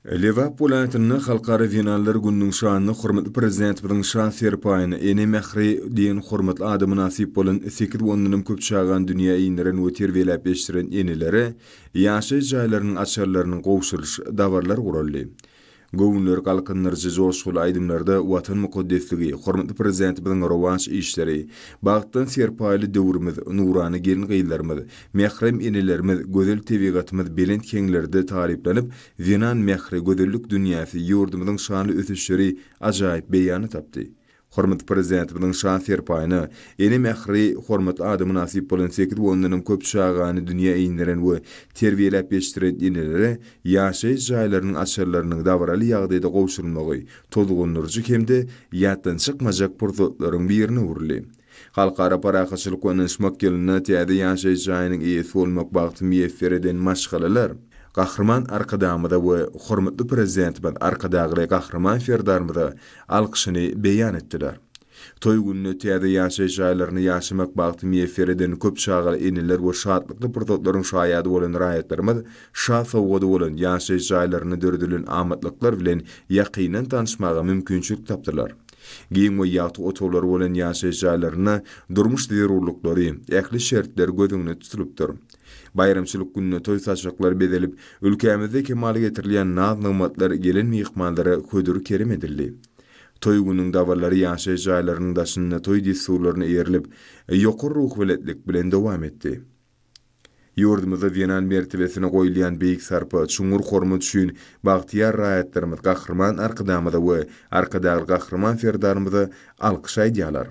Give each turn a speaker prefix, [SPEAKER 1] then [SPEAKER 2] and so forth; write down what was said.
[SPEAKER 1] Lebap welaýatynda Halkara zenanlar gününiň şanyna hormatly Prezidentimiziň Şa serpaýyna, Ene mähri diýen hormatly ada mynasyp bolan sekiz ondanam köp çagany dünýä inderen we terbiýeläp ýetişdiren enelere ýaşaýyş jaýlarynyň açarlarynyň gowşurylyş dabaralary guraldy. Göwünleri galkyndyryjy joşguly aýdymlarda Watan mukaddesligi, hormatly Prezidentimiziň rowaç işleri, bagtdan serpaýly döwrümiz, nurana gelin-gyzlarymyz, mährem enelerimiz, gözel tebigatymyz belent heňlerde taryplanyp, zenan mähri, gözellik dünýäsi, ýurdumyzyň şanly ösüşleri ajaýyp beýany tapdy. Hormatly Prezidentimiziň Şa serpaýyna, Ene mähri hormatly ada mynasyp bolan sekiz we ondanam köp çagany dünýä inderen we terbiýeläp ýetişdiren enelere ýaşaýyş jaýlarynyň açarlarynyň dabaraly ýagdaýda gowşurylmagy tolgundyryjy hem-de ýatdan çykmajak pursatlaryň birine öwrüldi. Halkara parahatçylyk we ynanyşmak ýylynda täze ýaşaýyş jaýynyň eýesi bolmak bagty miýesser eden maşgalalar Gahryman Arkadagymyza we hormatly Prezidentimiz Arkadagly Gahryman Serdarymyza alkyşyny beýan etdiler. Toý gününe täze ýaşaýyş jaýlarynda ýaşamak bagty miýesser eden köp çagaly eneler we şatlykly pursatlaryň şaýady bolan raýatlarymyz şa sowgady bolan ýaşaýyş jaýlarynda döredilen amatlyklar bilen ýakyndan tanyşmaga mümkinçilik tapdylar. Giň we ýagty otaglary bolan ýaşaýyş jaýlarynda durmuş zerurlyklary, ähli şertler göz öňünde tutulypdyr. Baýramçylyk gününe toý saçaklary bezelip, ülkämizde kemala getirilýän naz-nygmatlar gelen myhmanlara hödür-kerem edildi. Toý gününiň dabaralary ýaşaýyş jaýlarynyň daşynda toý dessurlaryna eýerilip, ýokary ruhubelentlik bilen dowam etdi. Ýurdumyzda zenan mertebesine goýulýan beýik sarpa, çuňňur hormat üçin bagtyýar raýatlarymyz Gahryman Arkadagymyza we Arkadagly Gahryman Serdarymyza alkyş aýdýarlar.